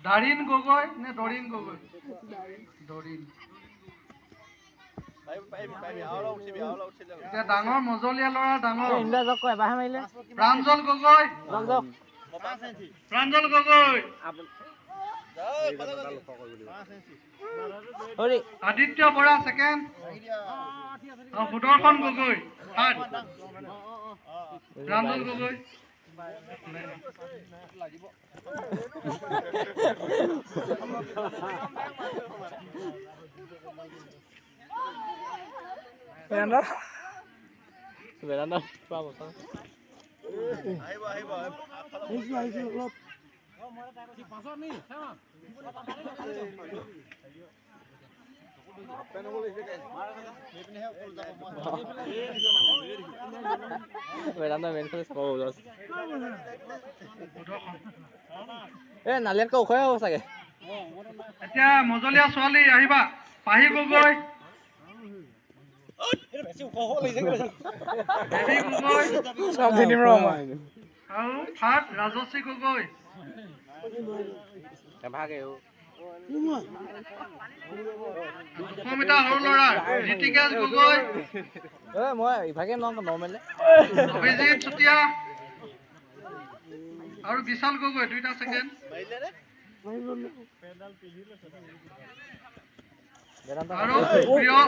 দাৰিণ গগৈ নে দৰিণ গগৈ? দৰিণ। এতিয়া ডাঙৰ মজলীয়া ল'ৰা, ডাঙৰ প্ৰাঞ্জল গগৈ, প্ৰাঞ্জল গগৈ, আদিত্য বৰা ছেকেণ্ড, সুদৰ্শন গগৈ থাৰ্ড, প্ৰাঞ্জল গগৈ। এতিয়া মজলীয়া ছোৱালী আহিবা, পাহি গগৈ, আৰু থাৰ্ড ৰাজশ্ৰী গগৈ। 200 মিটাৰ সৰু ল'ৰা ঋতিকেশ গগৈ, অভিজিত চুতীয়া আৰু বিশাল গগৈ, দুইটা ছেকেণ্ড। আৰু প্ৰিয়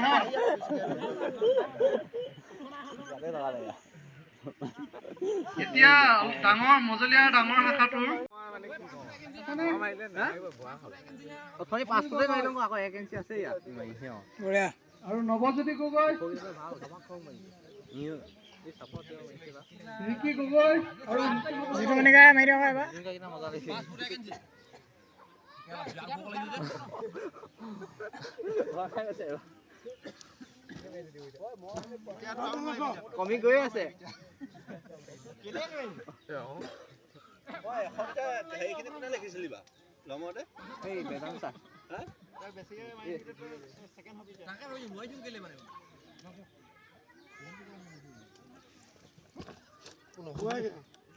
মোহন। এতিয়া ডাঙৰ মজলীয়া ডাঙৰ শাখাটোৰ আৰু নৱজ্যোতি গগৈ, ৰিকি গগৈ আৰু কমি গৈ আছে।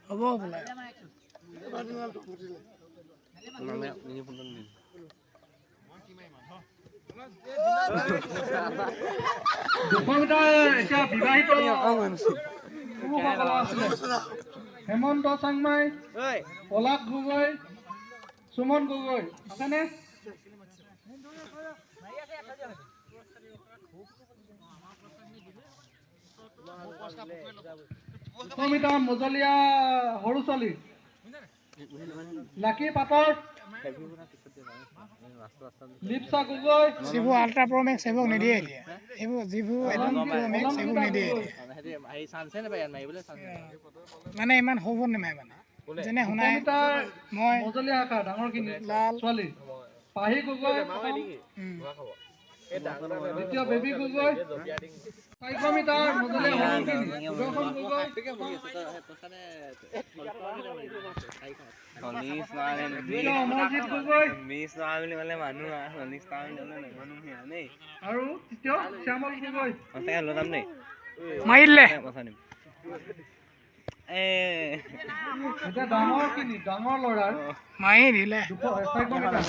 হ'ব বোলে। এতিয়া বিবাহিত হেমন্ত চাংমাই, পলাশ গগৈ, সুমন গগৈ আছেনে? 200 মিটাৰ মজলীয়া সৰু ছোৱালী লাকি পাটৰ, লিপচা গগৈ, যিবোৰ আল্ট্ৰা প্ৰ' মেক্স সেইবোৰ নিদিয়ে এতিয়া, সেইবোৰ যিবোৰ একদম প্ৰ' মেক্স সেইবোৰ নিদিয়ে এতিয়া, মানে ইমান সৰু নেমাৰে, মানে যেনে শুনাই মই মজলীয়া শাখা ডাঙৰখিনি ছোৱালী পাহি গগৈ, দ্বিতীয় বেবী গগৈ, 400 মিটাৰ মজলীয়া সৰুখিনি সুদৰ্শন গগৈ, অমৰজিৎ গগৈ আৰু তৃতীয় শ্যামল গগৈ। মাৰিলে এতিয়া ডাঙৰখিনি ডাঙৰ ল'ৰাৰ মাৰি দিলে। 400 মিটাৰ।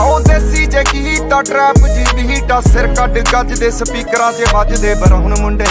ਆਓ ਦੇਸੀ ਜੇ ਕੀਤਾ ਟਰੈਪ ਜੀ ਬੀਟਾ, ਸਿਰ ਕੱਢ ਗੱਜ ਦੇ ਸਪੀਕਰਾਂ 'ਚ ਵੱਜਦੇ ਬਰਾਉਨ ਮੁੰਡੇ।